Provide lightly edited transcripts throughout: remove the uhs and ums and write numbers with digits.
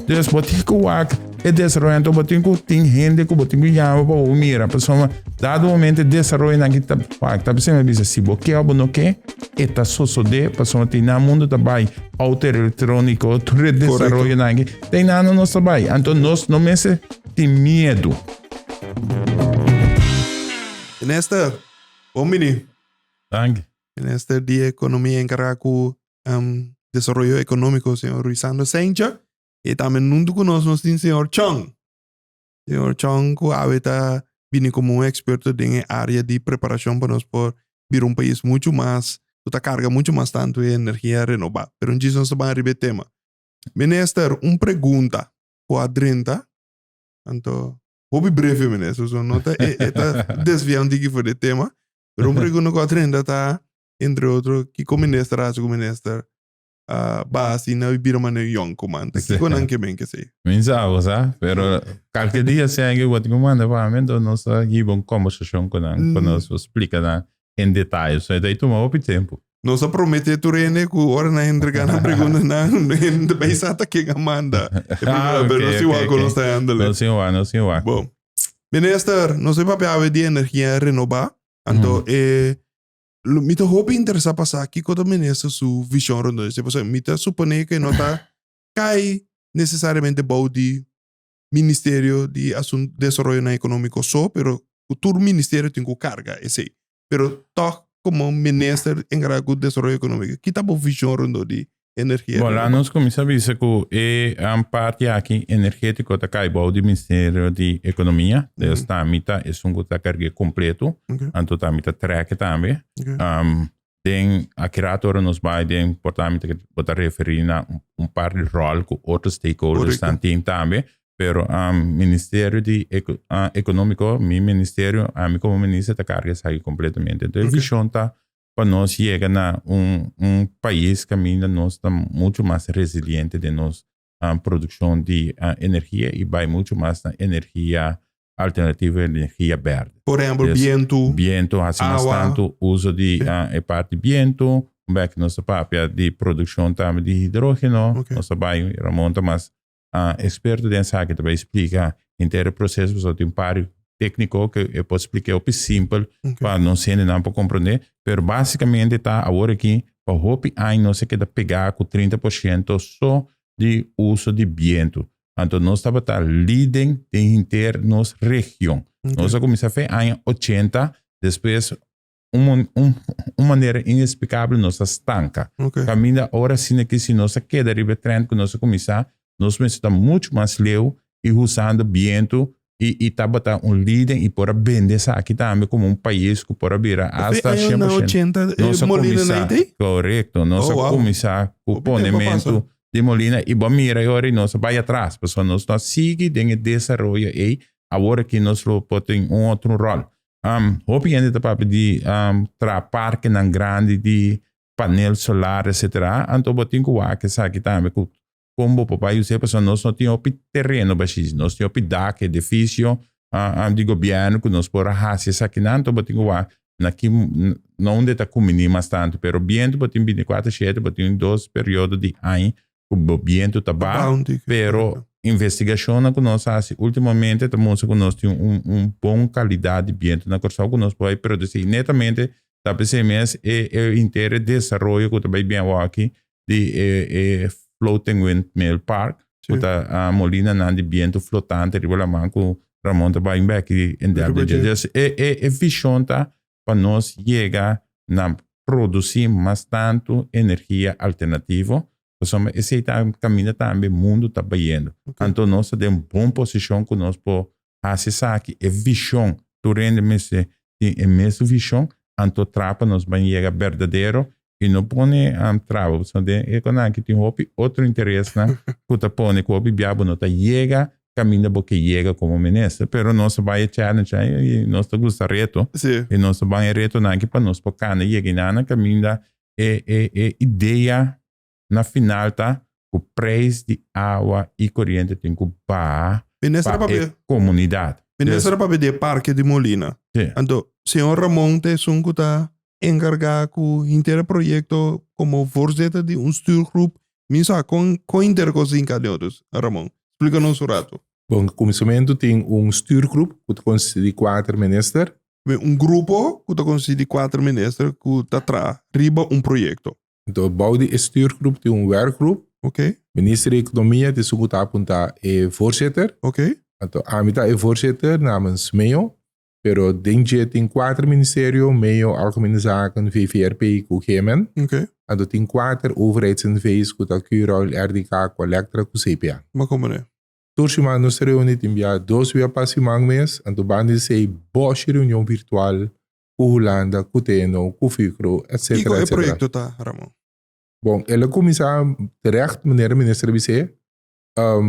Dus bo tin ku wak e desaroyo, anto bo tin ku tin hende ku bo tin ku yama pa bo mira. Pasobra dado momento e desaroyonan aki ta wak, ta bisa mi bisa si bo ke òf bo no ke, e ta sosodé pasobra tin nan mundu ta bai outo elektróniko, tur e desaroyonan aki, te nan nos ta bai. Anto nos no mester tin miedu. Minister, bon bini. Danki. Minister di Ekonomia enkargá ku Desaroyo Ekonómiko, señor Ruisando Sencha. I tambe nuntu ku nos, nos tin señor Chong. Señor Chong ku awe ta bini komo un eksperto den e área di preparashon pa nos por bira un pais muchu mas, ku ta karga muchu mas tantu e energia renobá. Pero un djis nos ta ban riba e tema. Minister, un pregunta ku a drenta, anto hopi breve minister, so no ta e ta desvia un tiki for di e tema, pero un pregunta ku a drenta ta entre otro kiko minister a hasi ku minister a baha asina i bira manera yònkuman. Ta kiko nan ke men ke sei? Mi sa bo sa, pero kalke dia si alguien ku tin ku manda pa mi, enton nos ta hiba un kombersashon ku nan, ku nos por splika nan en detaye. So e ta tuma hopi tempu. Nos a promete tur hende ku ora nan entrega nan preguntanan, hende ta bay sa ta ken a manda. E primera, pero nos tin wak ku nos ta handle. Nos tin wak, nos tin wak. Bon. Minister, nos a papia awe di energia renobá. Anto e Mi ta hopi interesa pa sa kiko ta minister su vision rondom esei, pasobra mi ta supone ku e no ta kai nesesariamente bou di ministerio di asun desaroyonan ekonómiko so, pero ku tur ministerio tin ku karga esei. Pero tòg komo minister enkargá ku desaroyo ekonómiko, ki ta bo vision rondom di energia Bon, laat nos kuminsá bisa ku e parti aki energétiko ta kai bou di Ministerio di Ekonomia. Dus ta mi ta esun ku ta karg'é kompleto. Anto ta mi ta trèk tambe. Den aki rato ora nos bai den por ta mi ta bo ta referí na un par di ròl ku otro stakeholders nan tin tambe. Pero Ministerio di Ekonómiko, mi ministerio, ami komo minister ta karga esaki kompletamente. Entonces e vishon ta pa nos yega na un un pais kaminda nos ta mucho mas resiliente den nos produkshon di energia i bai mucho mas na energia alternativo, energia berde. Por ehempel, bientu, Bientu, hasi mas awa. tantu uso di e parti bientu. Un bek nos ta papia di produkshon tambe di hidrógeno. Nos ta bai, Ramon ta mas Experto den esaki ta bay splica henter e proceso pasobra tin un par tecnico cu e por splica hopi simpel pa nos hendenan por comprende pero basicamente ta awor aki pa hopi aña nos a keda pega cu 30% so di uso di biento anto nos tabata leading den henter nos region nos a cuminsa fe aña 80 despues un, un, un manera inexplicable nos a stanca. Caminda ora asina que si nos a keda riba e trend cu nos a cuminsa, nos mester ta mucho mas leu y usando biento y, y tabata un leading y por a bende esaki tambe como un pais cu por a bira hasta Año 100%. 80, Nos a Molina cuminsa, na itei? correcto, nos Oh, a wow. cuminsa cu Hopi tempo a pasa. ponemento di Molina y bo a mira e ora y nos a bay atras, pasobra nos no a sigui den e desaroyo ey, awor aki nos lo por tin un otro rol. Hopi hende ta papia di traha parkenan grandi di panel solar etcetera. Anto bo tin ku wak esaki tambe ku kon bo por bai us'é pasobra nos no tin hopi tereno bashis. Nos tin hopi dak, edifisio di gobièrnu ku nos por a hasi esakinan. Anto bo tin ku wak na ki na unda e ta kuminí mas tantu. Pero bientu bo tin bintikuater shete, bo tin dos periodo di aña ku bo bientu ta ba, pero investigashonnan ku nos a hasi ultimamente ta mustra ku nos tin un un bon kalidat di bientu na Kòrsou ku nos por bai produsí. Netamente ta p'esei mes e e henter e desaroyo ku ta bai bin awor aki di e e floating windmill park ku ta molinanan di bientu flotante riba laman ku Ramon ta bai bek in depth. Dus e e e vishon ta pa nos yega na produsí mas tantu energia alternativo, pasobra esei ta kaminda tambe mundu ta bayendo. Anto nos ta den bon posishon ku nos por hasi esaki, e vishon, tur hende mester tin e mesun vishon, anto traha pa nos ban yega berdadero i no pone traba, pasobra den e konaki tin hopi otro interesnan ku ta pone ku hopi bia bo no ta yega kaminda bo ke yega komo minister, pero nos ta bai e challenge ei i nos ta gusta reto i nos ta ban e retonan aki pa nos por kanda yega i nan kaminda e e e idea na final ta ku preis di awa i koriente tin ku baha pa e komunidat. Minister a papia di e parke di Molina. Anto señor Ramon ta esun ku ta enkargá ku henter e proyekto komo voorzitter di un stuurgroep. Mi sa kon kon henter kos hinka den otro, Ramon. Splika nos un ratu. Bon, kuminsamentu tin un stuurgroep ku ta konsistí di kuater minister. Un grupo ku ta konsistí di kuater minister ku ta traha riba un proyekto. Anto bou di e stuurgroep tin un werkgroep. Ok. Minister di Ekonomia ta esun ku ta apuntá e voorzitter. Ok. Anto ami ta e voorzitter namens MEO. Pero den dje tin kuater ministerio, MEO, Algemene Zaken, VVRP ku GMN. Ok. Anto tin kuater overheids-NV's ku ta Curoil, RDK, Colectra ku CPA. Ma komprendé. Tur siman nos ta reuni, tin bia dos bia pa siman mes. Anto banda di esei boshi reunion virtual ku Hulanda, ku TNO, ku Fugro, etcetera, Kiko e etcetera. proyekto ta, Ramon? Bon, el a kuminsá terecht, manera minister a bis'é,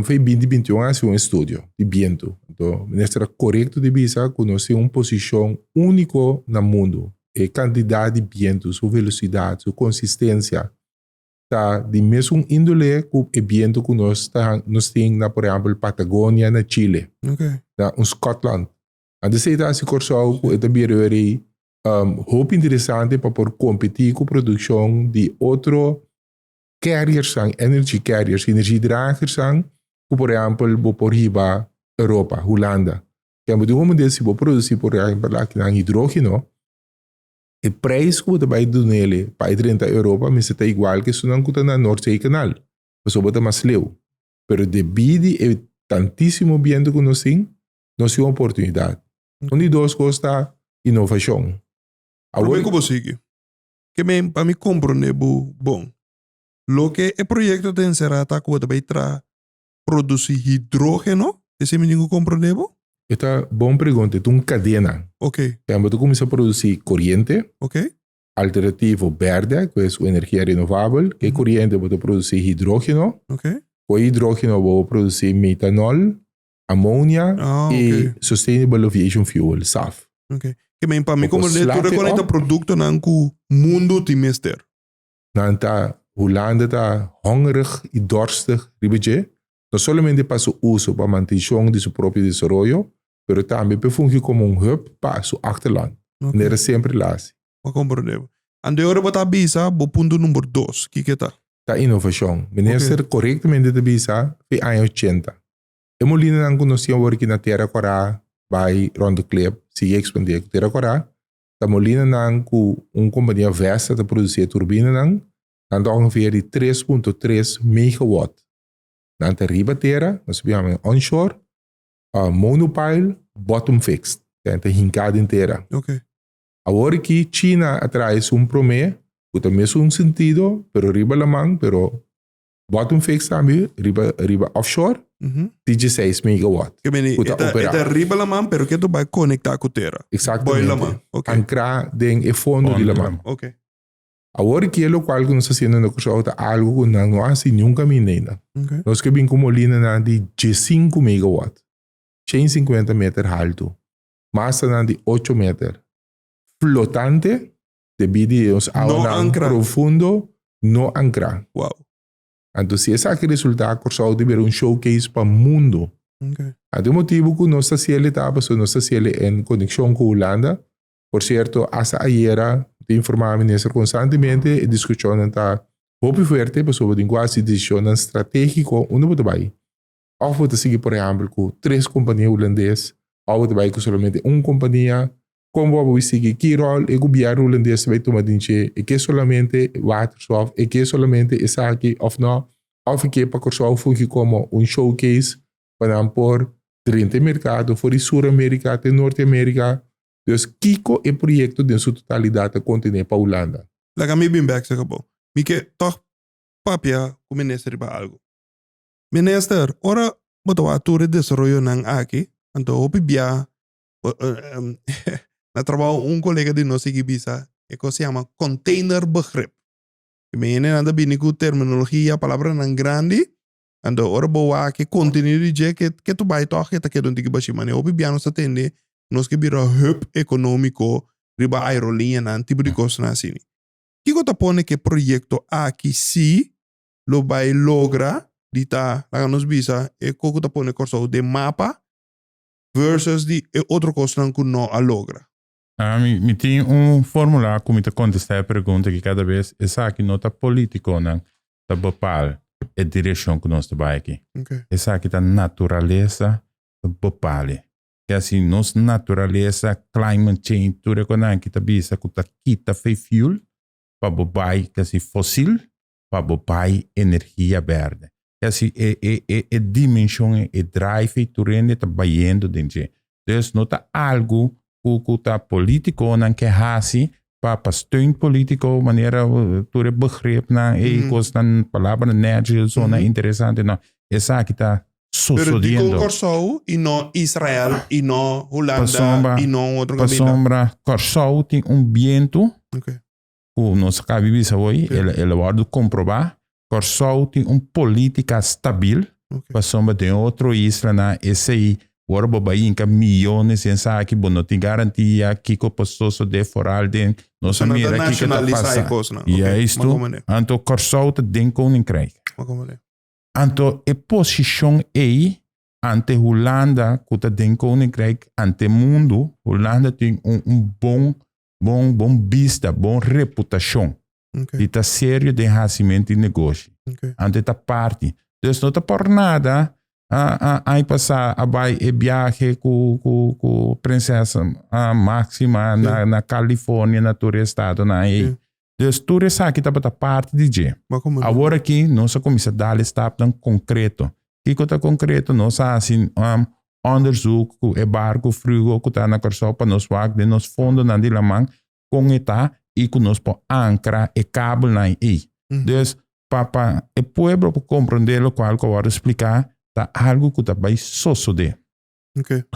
Fei binti bintiun a hasi un estudio di bientu. Anto minister a korekto di bisa ku nos tin un posishon úniko na mundu. E kantidat di bientu, su velosidat, su konsistensia ta di mesun índole ku e bientu ku nos ta nos tin na por ehèmpel Patagonia na Chile, na un Scotland. Anto esei ta hasi Kòrsou ku e ta bira weri hopi interesante pa por kompetí ku produkshon di otro carriersnan, energy carriers, energiedragersnan, ku por ehèmpel bo por hiba Europa, Hulanda. Kèn bo tin un momento si bo produsí por ehèmpel akinan hidrógeno, e prijs ku bo ta bai dunele pa e drenta Europa mester ta igual ku esunnan ku ta na Noordzeekanaal, pasobra bo ta mas leu. Pero debí di e tantísimo bientu ku nos tin, nos tin un oportunidat. Un di dos kos ta inovashon. Promé ku bo sigui, Ke men pa mi komprondé bo bon. Loke e proyekto ta enserá ta ku bo ta bai traha produsí hidrógeno? Esei mi tin ku komprondé bo? E ta bon pregunta. E ta un kadena. Oke. Bo ta kuminsá produsí koriente. Oke. Alternativo bèrdè, ku es energia renovabel. Ku e koriente bo ta produsí hidrógeno. Oke. Ku e hidrógeno bo produsí metanol, amonia i Sustainable Aviation Fuel, SAF. Ok. Ke men pa mi como de tur reconecta productonan ku mundo tin mester. Nan ta, Hulanda ta hongerig i dorstig riba dje, no solamente pa su uso pa mantencion di su propio desaroyo, pero tambe p'e fungi como un hub pa su achterland, manera semper el a hasi. Bo a comprende. Anto e ora bo ta bisa bo punto number dos, kiko ta? Ta inovacion. Minister corectamente ta bisa fi aña ochenta. E molinanan ku nos tin awor aki na Tera Kòrá bai rònt de klip sigui ekspandé ku Tera Kòrá ta molinanan ku un kompania Vesta ta produsí e turbinanan. Nan ta ongeveer di 3.3 megawatt. Nan ta riba tera, nos ta yama onshore, monopile bottom fixed. Nan ta hinká den tera. Awor aki China a traha esun promé ku ta mesun sentido pero riba laman pero Bottom fix tambe riba riba offshore di dieseis megawatt Ke meni, ku ta e ta, e operá. ta riba laman, pero ke tu bai konektá ku tera. Boi Eksaktamente. laman. Ok. Ankrá den e fondo di Fondo di laman. laman. Ok. Awor ki e lokual ku nos ta hasiendo na Kòrsou ta algu ku nan no a hasi niun kaminda ainda. Ok. Nos ke bin ku molinanan di diesinku megawatt, 150 meter haltu, masternan di ocho meter, flotante, Debí di nos No awanan ankrá. profundo no ankrá. Wow. Anto si esaki resultá, Kòrsou ta bira un showcase pa mundu. Ok. Anto e motibu ku nos ta hasiel ta pasobra nos ta hasiel en konekshon ku Hulanda. Por sierto, asta ayera ta informá minister konstantemente e diskushonnan ta hopi fuerte pasobra tin ku hasi desishonnan stratégiko unda bo ta bai. Òf bo ta sigui por ehèmpel ku tres kompania hulandes òf bo ta bai ku solamente un kompania. Kon bo a bai sigui? Ki ròl e gobièrnu hulandes ta bai tuma den dje? E ke solamente waterstof? E ke solamente esaki òf nò? Òf e ke pa Kòrsou fungi komo un showcase pa nan por drenta e merkado for di Sur Amerika te Norte Amerika? Dus kiko e proyekto den su totalidat ta kontené pa Hulanda? Laga mi bin bèk serka bo. Mi ke tòg papia ku minister riba algu. Minister, ora bo ta wak tur e desaroyonan aki, anto hopi bia Na trabou un kolega di nos sigui bisa e kos se yama containerbegrip. I mi hendenan ta bini ku terminologia, palabranan grandi, anto ora bo wak e kontenido di dje ke ke ta bai tòg e ta keda un tiki bashí. Manera hopi bia nos ta tende nos ke bira hub ekonómiko riba aeroliñanan, tipo di kosnan asina. Kiko ta pone ku e proyekto aki si lo bai logra di ta, laga nos bisa, e kos ku ta pone Kòrsou den mapa versus di e otro kosnan ku no a logra? Ah, mi, mi tin un formula ku mi ta kontestá e pregunta aki kada bes. Esaki no ta politikonan ta bepaal. e direkshon ku nos ta bai aki. Esaki ta naturalesa ta bepale. Ke asi nos naturalesa, climate change, tur e konan aki ta bisa ku ta kita fe fuel pa bo bai kasi fosil pa bo bai energia berde. Ke asi e e e e dimenshon e e drive ei tur hende ta bayendo den dje. Dus no ta algu ku ku ta politikonan ke hasi pa pa steun politiko manera tur e begripnan ei kosnan palabranan nèchi zona interesante no. Esaki ta Pero dikon sosodiendo. Kòrsou i no Israel i no Hulanda Pasobra i no un otro kaminda? pasobra Kòrsou tin un bientu ku nos a kaba di bisa hoy, el el a wòrdu komprobá. Kòrsou tin un polítika stabil pasobra den otro islanan esei ora bo bai hinka miyones den esaki bo no tin garantia kiko por sosodé foral den nos a Pasobra nan ta mira kiko ta nashonalisá e pasa. kosnan. Juist M'a komprendé. Anto Kòrsou ta den koninkrijk. M'a komprendé. Anto e posishon ei ante Hulanda ku ta den koninkrijk ante mundu, Hulanda tin un un bon bon bon bista, bon reputashon di ta serio den hasimentu di negoshi. Anto e ta parti. Dus no ta por nada a aña pasá a bai e biahe ku ku ku prinsesa Máxima na na California na tur e estadonan ei. Dus tur esaki tabata parti di dje. Awor aki nos a kuminsá dal e stapnan konkreto. Kiko ta konkreto? Nos a hasi onderzoek ku e barku Frugo ku ta na Kòrsou pa nos wak den nos fondonan di laman kon e ta i ku nos por ankra e kabelnan ei. Dus pa pa e pueblo por komprondé lokual ku a wòrdu spliká ta algu ku ta bai sosodé.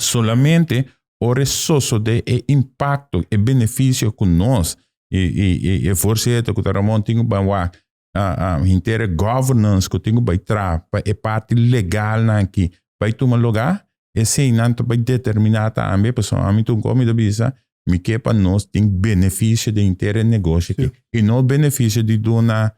Solamente ora e sosodé e impakto, e benefisio ku nos i i e voorzitter ku ta Ramon tin ku bai wak henter e governance ku tin ku bai traha pa e parti legalnan aki bai tuma lugá, eseinan ta bai determiná tambe pasobra ami tur kos mi ta bisa mi ke pa nos tin benefisio den henter e negoshi aki i no benefisio di duna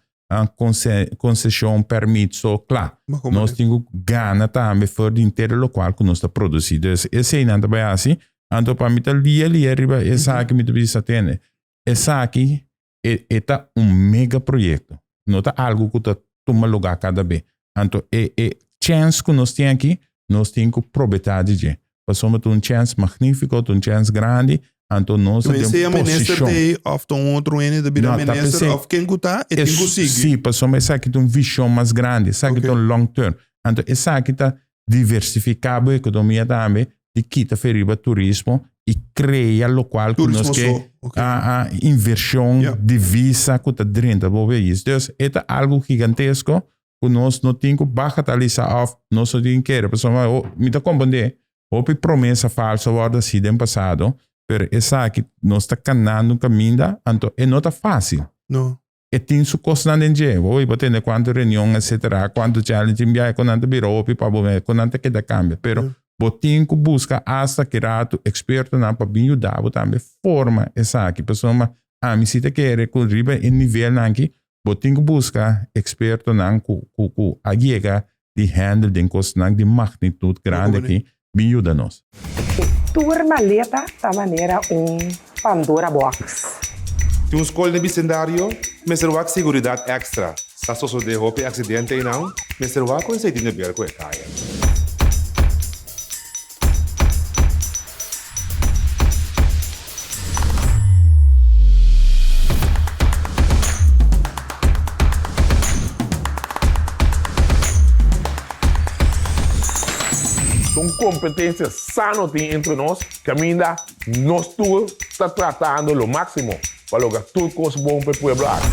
konseshon, pèrmit so kla. Nos tin ku gana tambe for di henter e lokual ku nos ta produsí. Dus eseinan ta bai hasi. Anto pa mi ta lia lia riba esaki mi ta bisa tende esaki e ta un mega proyekto. No ta algu ku ta tuma lugá kada be. Anto e e chèns ku nos tin aki, nos tin ku probetá di dje. Pasobra ta un chèns magnífiko, ta un chèns grandi, anto nos ta den Sea minister posishon. t'ei òf ta un otro hende ta bira No, ta minister p'esei. òf ken ku ta, e tin ku sigui. Sí, pasobra esaki ta un vishon mas grandi, esaki ta un long term. Anto esaki ta diversifiká bo ekonomia tambe, di kita fe riba turismo i krea lokual ku nos Turismo ke so, ok. a invershon, divisa ku ta drenta bo pais. Dus e ta algu gigantesko ku nos no tin ku bagatalisa òf nos no tin kere. Pasobra mi ta komprendé hopi promesa falso a wòrdu hasi den pasado, pero esaki nos ta kanando un kaminda, anto e no ta fásil. No. E tin su kosnan den dje. Bo bo tende kuantu reunion etcetera, kuantu challenge tin biaha ku nan ta bira hopi pa bo ku nan ta keda kambia. Pero bo tin ku buska asta ki ratu ekspertonan pa bin yuda bo tambe forma esaki. Pasobra ami si ta kere ku riba e nivelnan aki bo tin ku buska ekspertonan ku ku ku a yega di handle den kosnan di magnitut grandi aki bin yuda nos. E tur maleta ta manera un Pandora box. Tin un skol den bisendario? Mester wak seguridat èkstra. Sa sosodé hopi aksidente einan? Mester wak ku esei tin de ber ku e kaya. Un competencia sano tin entre nos caminda nos tur ta tratando lo maximo pa logra tur cos bon pa e pueblo aki.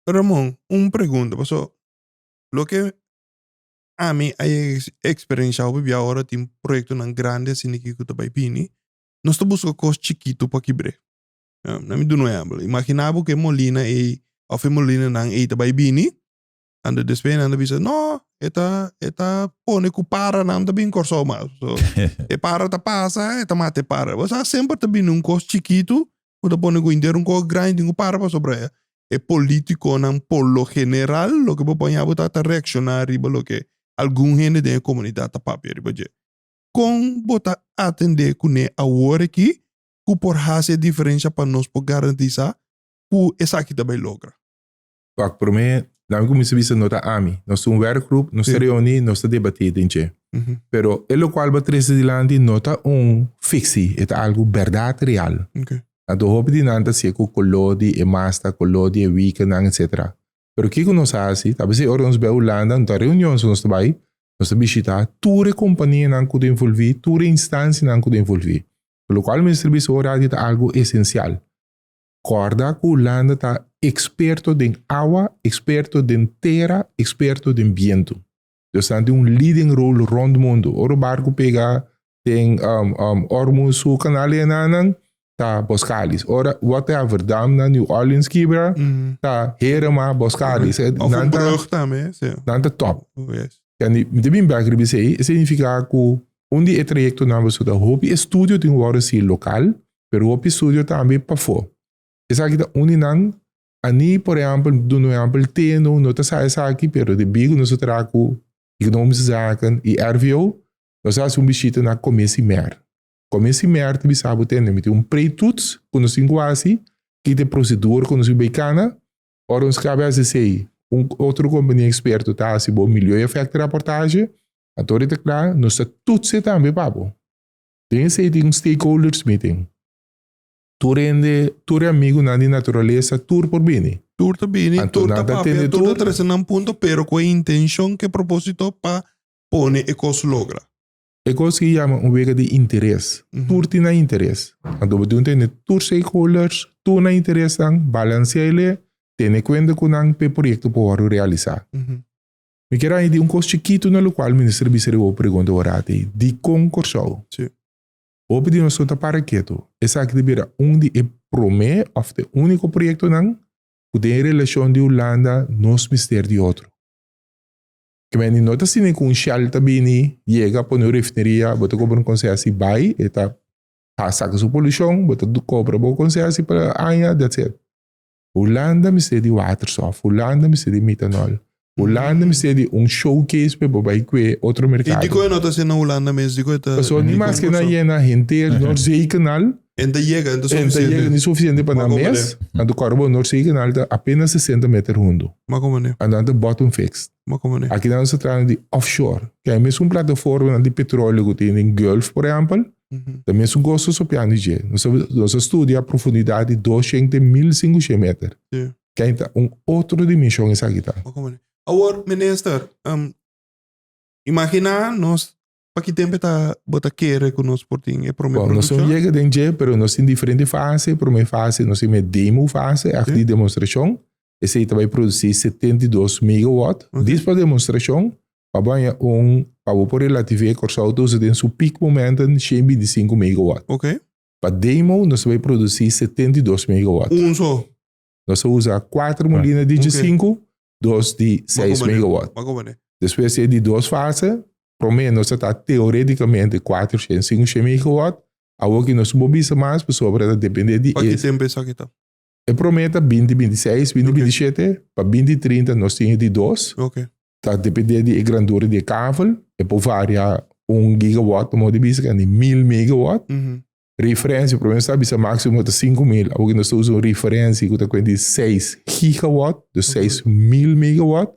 Ramon, un pregunta, paso loke ami a eksperenshá hopi bia ora tin proyektonan grandi asina aki ku ta bai bini, nos ta buska kos chikitu pa kibr'é. Na mi duna un ehèmpel, imaginá bo ku e molina ei òf e molinanan ei ta bai bini, anto despues nan ta bisa, no, e ta e ta pone ku paranan ta bin Kòrsou mas. So, e para ta pasa, e ta mata e para. Bo sa semper ta bini un kos chikitu ku ta pone ku henter un kos grandi tin ku para pasobra e politikonan por lo general loke bo por haña bo ta ta reakshoná riba loke algun hende den e komunidat ta papia riba dje. Kon bo ta atendé kuné awor aki ku por hasi e diferensha pa nos por garantisá ku esaki ta bai logra? Wak, promé, laat mi kuminsá bisa no ta ami. Nos ta un werkgroep, nos ta reuní, nos ta debatí den dje. Pero e lokual bo a trese dilanti no ta un fiksi, e ta algu bèrdat real. Anto hopi di nan ta hasié ku koló di e masta, koló di e wikenan, etsetera. Pero kiko nos a hasi? Ta bisei ora nos bai Hulanda, no ta reunion so nos ta bai, nos ta bishitá tur e kompanianan ku ta envolví, tur e instansianan ku ta envolví. Lokual mester bisa ora aki ta algu esensial. Kòrda ku Hulanda ta eksperto den awa, eksperto den tera, eksperto den bientu. Dus nan tin un leading rol rònt mundu. Ora barku pega den Ormuz su kanal enanan, ta Boskalis. Ora whatever dam na New Orleans kibra, ta Herema, Boskalis. Of un brug tambe, si. Nan ta top. Mi ta bin bek riba esei, esei significa ku un di e trayektonan pasobra ta hopi estudio tin ku wòrdu hasi lokal, pero hopi estudio tambe pafó. Esaki ta un di nan. Ani, por ehèmpel, duna un ehèmpel, Teno no ta sa esaki, pero debí ku nos a traha ku Economische Zaken i RVO, nos a hasi un bishita na Commissie Mer. Commissie Mer ta bisa bo tende, mi tin un pre-toets ku nos tin ku hasi, ki ta e prosedura ku nos tin bai kana. Ora nos kaba hasi esei, un otro kompania eksperto ta hasi bo milieueffectrapportage, anto ora e ta kla, nos ta toetsen tambe pa bo. Den esei tin un stakeholders meeting. Tur hende, tur e amigunan di naturalesa, tur por bini. Tur ta bini, Anto tur ta nan ta papia, tende tur ta tur. trese nan punto, pero ku e intenshon, ku e propósito pa pone e kos logra. E kos ki yama un wega di interes. Tur tin nan interes. Anto bo tin tene tur stakeholders, tur nan interesnan, balansia el'e, tene kuenta ku nan pa e proyekto por wòrdu realisá. Mi kier añadi un kos chikitu na lokual Minister bisa riba bo pregunta ora ei, dikon Kòrsou? Sí. Hopi di nos no ta para ketu. Esaki ta bira un di e promé òf ta e úniko proyektonan ku den e relashon di Hulanda nos mester di otro. Kementi no ta asina ku un Shell ta bini yega pone un refineria, bo ta kobra un konsesi bai, e ta saka su polushon, bo ta kobra bo konsesi pa aña, that's it. Hulanda mester di waterstof, Hulanda mester di metanol, Hulanda mester di un showcase pa bo bai kue otro merkado. I dikon e no ta hasi na Hulanda mes? Dikon e ta. Pasobra ni maske nan yena henter Noordzeekanaal. En ta yega, en ta sufisiente. En ta yega ni sufisiente pa nan mes. Anto kòrda bo Noordzeekanaal ta apenas sesenta meter hundu. Ma komo ne? Anto nan ta bottom fixed. Ma komo ne? Aki nan nos ta trata di offshore. Ke e mesun plataformanan di petroleo ku tin den Gulf por ehèmpel. Ta mesun kos nos papiando di dje. Nos a nos a studia profundidat di doshent te mil sinkushen meter. Sí. Kei ta un otro dimenshon esaki ta. Awor, minister, um, imagina nos pa ki tempo ta bo ta kere ku nos por tin e prome Bon, nos no produkshon? yega den dje, pero nos tin diferente fase. Prome fase nos tin e demo fase, echt Sí. di demostrashon. Esei ta bai produsí 72 megawatt. Ok. Dis pa demostrashon, Pa bo haña un, pa bo por relativ'é Kòrsou ta usa den su peak momenten 125 megawatt. Ok. Pa demo nos ta bai produsí 72 megawatt. Un so. Nos ta usa kuater molina di Ok. 15, dos di 6 megawatt. Bo a komprendé. Despues e di dos fase, promé nos ta ta teorétikamente 405 megawatt, awor ki nos no por bisa mas pasobra ta dependé di Pa ki e. tempu esaki ta? E promé ta 2026, 2027, pa 2030 nos tin e di dos. Ok. Ta depende di e grandura di e kavel. E por varia un gigawatt, como di bisa, di 1000 megawatt. Referensia, prome nos ta bisa maximo ta 5000. Awor nos ta usa un referensia ku ta kuenta di 6 gigawatt, dus 6000 megawatt.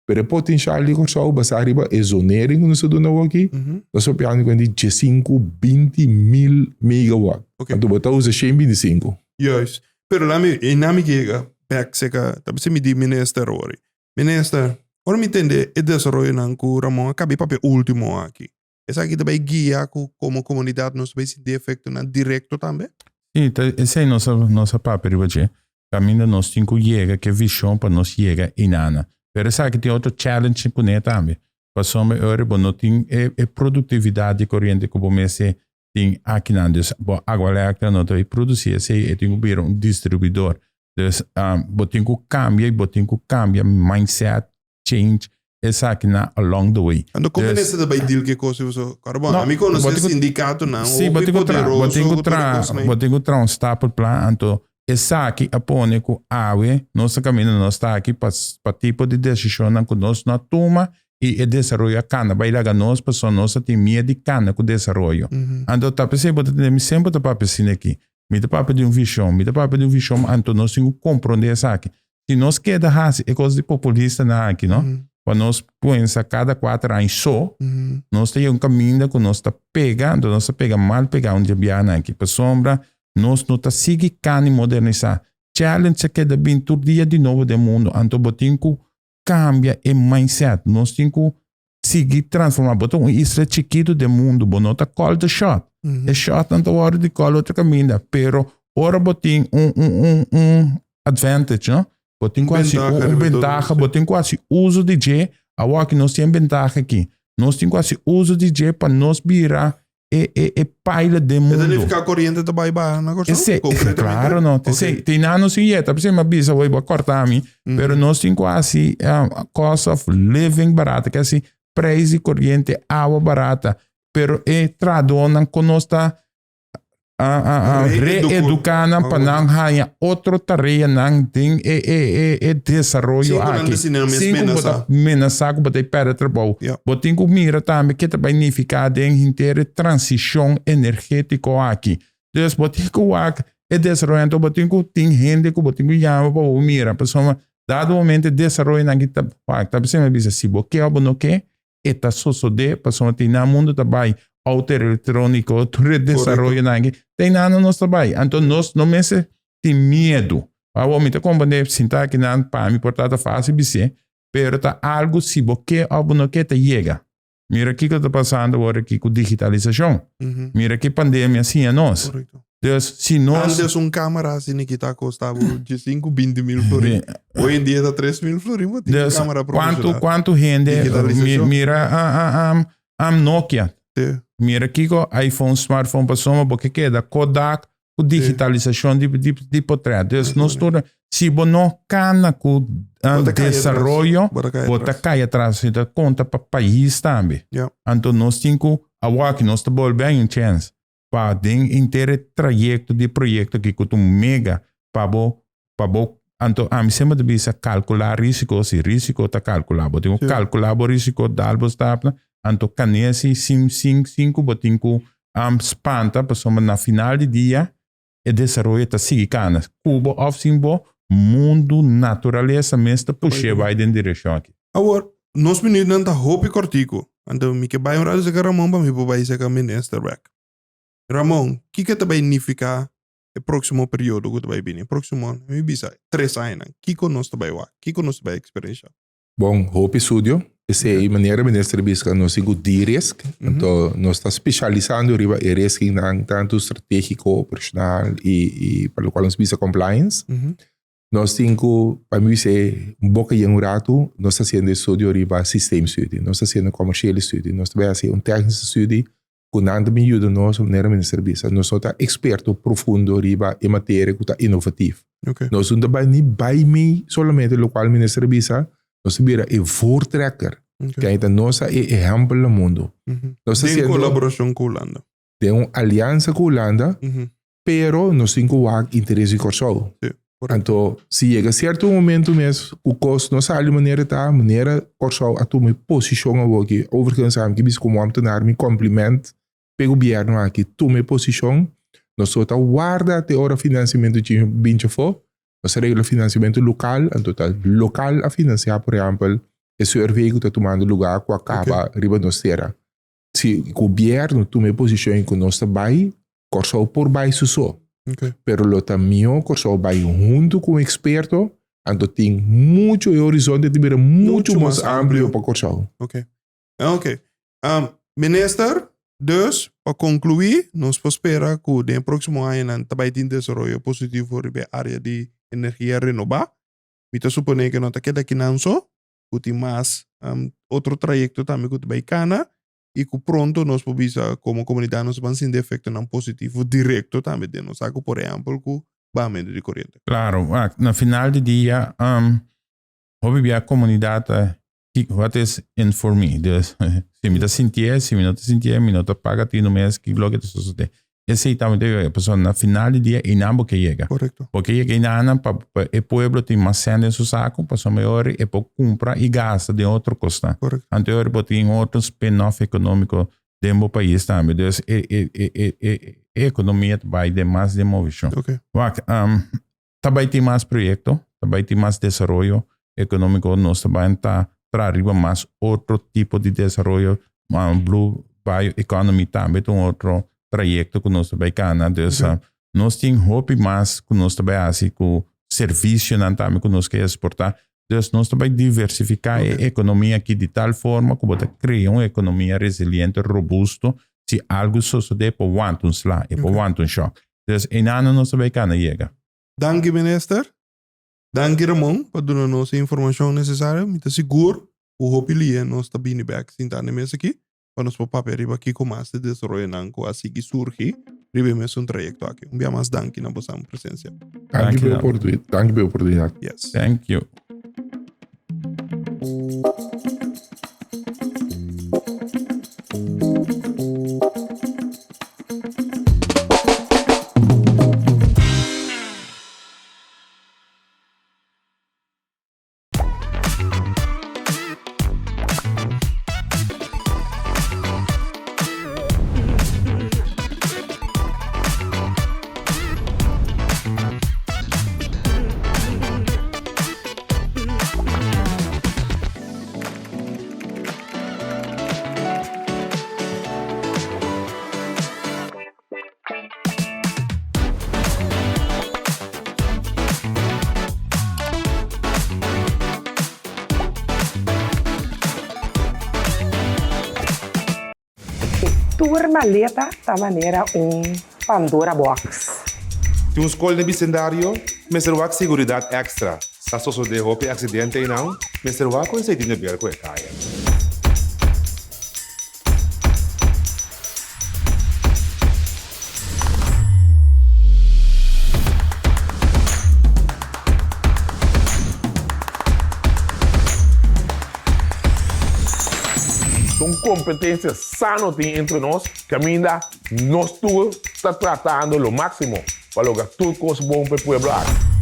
Pero e potensial di Kòrsou basá riba e zonering ku nos ta duna awor aki, nos ta papiando kuenta di diesinku, 20 mil megawatt. Anto bo ta usa 125. Juist. Pero lami, e nami yega bek seka, ta bisa mi di minister awor. Minister, ora mi tende e desaroyonan ku Ramon a kabi papia ultimo aki, esaki ta bai guia ku komo komunidat nos ta bai sinti efektonan direkto tambe? Sí, ta esei nos a nos a papia riba dje. Kaminda nos tin ku yega ku e vishon pa nos yega inana. Pero esaki tin otro challenge kuné tambe. Pasobra e ora bo no tin e e produktividat di koriente ku bo mester tin akinan. Dus bo Aqualectra no ta bai produsí esei, e tin ku bira un distribuidor. Dus bo tin ku kambia i bo tin ku kambia mindset change esakinan along the way. Anto kon Dus minister ta bai deal ku e kos ei pasobra kòrda bon, no, ami bo konosé tin ku sindikatonan sí, bo hopi tin ku tra, bo poderoso tin ku ku tur e tra, kosnan ei. bo tin ku traha un stapelplan anto esaki a pone ku awe nos ta kaminda nos ta aki pa pa tipo di desishonnan ku nos no a tuma i e desaroyo a kana bai laga nos pasobra nos a tin miedu di kana ku desaroyo. Anto ta p'esei bo ta tende mi semper ta papia asina aki. Mi ta papia di un vishon, mi ta papia di un vishon anto nos tin ku komprondé esaki. Si nos keda hasi e kos di populistanan aki no, pa nos pensa kada kuater aña so, nos ta yega un kaminda ku nos ta pega, anto nos ta pega mal pega un djabianan aki. Pasobra nos no ta sigui kani modernisá. Challenge a keda bin tur dia di nobo den mundu, anto bo tin ku kambia e mindset. Nos tin ku sigui transformá. Bo ta un isla chikitu den mundu, bo no ta call the shot. E shotnan ta wòrdu di call otro kaminda, pero ora bo tin un un un un advantage, no? Bo tin ku hasi un un bentaha, bo tin ku hasi uso di dje. Awor nos tin e bentaha aki. Nos tin ku hasi uso di dje pa nos bira e e e pilot den E ta mundu. nifiká koriente ta bai baha na Kòrsou? Esei, Konkretamente? klaro no. Ok. Esei, tin nan nos tin yeta, p'esei mi a bisa hoy bo a kòrta mi, pero nos tin ku hasi cost of living barata, ke hasi prijs di koriente, awa barata, pero e trahadónan ku nos ta reeduká nan pa nan haña otro tareanan den e e e e desaroyo Sin ku nan aki. ta sinti nan mes Sin ku bo ta menasá. menasá ku bo ta e pèrdè trabou. Ja. Bo tin ku mira tambe ke ta bai nifiká den henter e transishon energétiko aki. Dus bo tin ku wak e desaroyo anto bo tin ku tin hende ku bo tin ku yama pa bo mira pasobra dado momento e desaroyonan aki ta wak ta bisa mi a bisa si bo ke òf bo no ke e ta sosodé pasobra tin nan mundu ta bai auto elektróniko tur e desaroyonan aki tin nan nos ta bai anto nos no mester tin miedu awor mi ta komprendé sinta akinan pa mi por ta ta fásil bis'é pero ta algu si bo ke òf bo no ke ta yega mira kiko ta pasando awor aki ku digitalisashon mira ki pandemia a siña nos Dus si nos. Antes un camera asina ki ta costa bo diesinku, binti mil florin. Hoy en dia ta 3000 florin bo tin un Dus camera cuanto profesional. cuanto hende mi, Digitalisacion. mira a a a am Nokia. Sí. Mira kiko iPhone, smartphone pasobra bo ke keda Kodak ku digitalisacion di di di potret. Dus nos tur si bo no kana ku Bo ta kai atras. desaroyo Bo ta kai bo ta atras. kai atras. Si ta konta pa pais tambe. Ja. Anto nos tin ku awor aki nos ta bolbe haña un chèns. pa den henter e trayecto di e proyecto aki cu ta un mega pa bo pa bo anto ami semper ta bisa calcula risico si risico ta calcula bo tin cu calcula bo risico dal bo stapnan anto canesi sin sin sin cu bo tin cu spanta pasobra na final di dia e desaroyo ta sigui cana cu bo of sin bo mundo naturalesa mes ta pushe bay den direccion aki. Awor, nos minuutnan ta hopi kortiku, anto mi ke bai un ratu seka Ramon pa mi por bai seka minister bek. Ramon, kiko ta bai nifiká e próksimo periodo ku ta bai bini? E próksimo, mi bisa tres añanan, kiko nos ta bai wak? Kiko nos ta bai eksperenshá? Bon, hopi estudio. P'esei manera minister a bisa nos tin ku de-risk. Anto nos ta spesialisando riba e riskingnan tantu stratégiko, operashonal i i pa lokual nos bisa compliance. Nos tin ku, pa mi bisa e boka yen un ratu, nos ta hasiendo estudio riba systeemstudie, nos ta hasiendo commerciële studie, nos ta bai hasi un technische studie ku nan ta bin yuda nos manera minister a bisa. Nos no ta eksperto profundo riba e materia ku ta inovatief. Nos no ta bai ni bai mei solamente lokual minister a bisa, nos ta bira e voortrekker. Kei ta nos ta e ehèmpel na mundu. Nos ta Den kolaborashon ku Hulanda. Den un aliansa ku Hulanda, pero nos tin ku wak interes di Kòrsou. Anto si yega sierto momento mes ku kos no sali manera ta, manera Kòrsou a tuma e posishon awoki, overigens ami ke bisa komo ambtenaar mi kompliment p'e gobièrnu aki tuma e posishon, nos lo ta warda te ora finansiamentu binchi afó, nos a regla finansiamentu lokal, anto ta lokal a finansiá por ehèmpel e survey ku ta tumando lugá ku a kaba riba nos tera. Si gobièrnu tuma e posishon ku nos ta bai, Kòrsou por bai su so. Pero lo ta mihó Kòrsou bai huntu ku un eksperto, anto tin muchu e horizonte ta bira muchu mas amplio pa Kòrsou. Ok. Ok. Minister? Dus, pa konkluí, nos por spera ku den e próksimo añanan ta bai tin desaroyo positivo riba e área di energia renobá. Mi ta suponé ku no ta keda kinan so, ku tin mas otro trayekto tambe ku ta bai kana i ku pronto nos por bisa komo komunidat nos ta ban sinti efektonan positivo direkto tambe den nos saku, por ehèmpel ku bahamentu di koriente. Klaro, wak, na final di dia hopi bia komunidat ta what is in for me? Dus si mi ta sintié, si mi no ta sintié, mi no ta paga tinu mes ki loke ta sosodé. Esei tambe ta yega, pasobra na final di dia einan bo ke yega. Korekto. Bo ke yega einanan pa pa e pueblo tin mas sèn den su saku, pasobra mehor e por kumpra i gasta den otro kosnan. Korekto. Anto e ora bo tin otro spin-off ekonómiko den bo pais tambe. Dus e e e e e e ekonomia ta bai den mas den movishon. Oké. Wak, ta bai tin mas proyekto, ta bai tin mas desaroyo ekonómiko, nos ta bai ta traha riba mas otro tipo di desaroyo, blue bio economy tambe ta un otro trayekto ku nos ta bai kana. Dus nos tin hopi mas ku nos ta bai hasi ku servisionan tambe ku nos ke eksportá. Dus nos ta bai diversifiká e ekonomia aki di tal forma ku bo ta krea un ekonomia resiliente, robusto, si algu sosodé e por wanta un sla, e por wanta un shòk. Dus einanan nos ta bai kana yega. Danki minister. Danki Ramon pa duna nos e informashon nesesario. Mi ta sigur ku hopi lia nos ta bini bek sinta na e mes aki pa nos por papia riba kiko mas di desaroyonan ku a sigui surgi riba e mesun trayekto aki. Un bia mas danki na bosan presensia. Danki pa e oportunidad. Danki pa e oportunidad. Yes. Thank you. Tur maleta ta manera un Pandora box. Tin un skol den bisendario? Mester wak seguridat èkstra. Sa sosodé hopi aksidente einan? Mester wak ku esei tin de ber ku e kaya. Un kompetensia sano tin entre nos kaminda nos tur ta tratando lo máksimo pa logra tur kos bon pa e pueblo aki.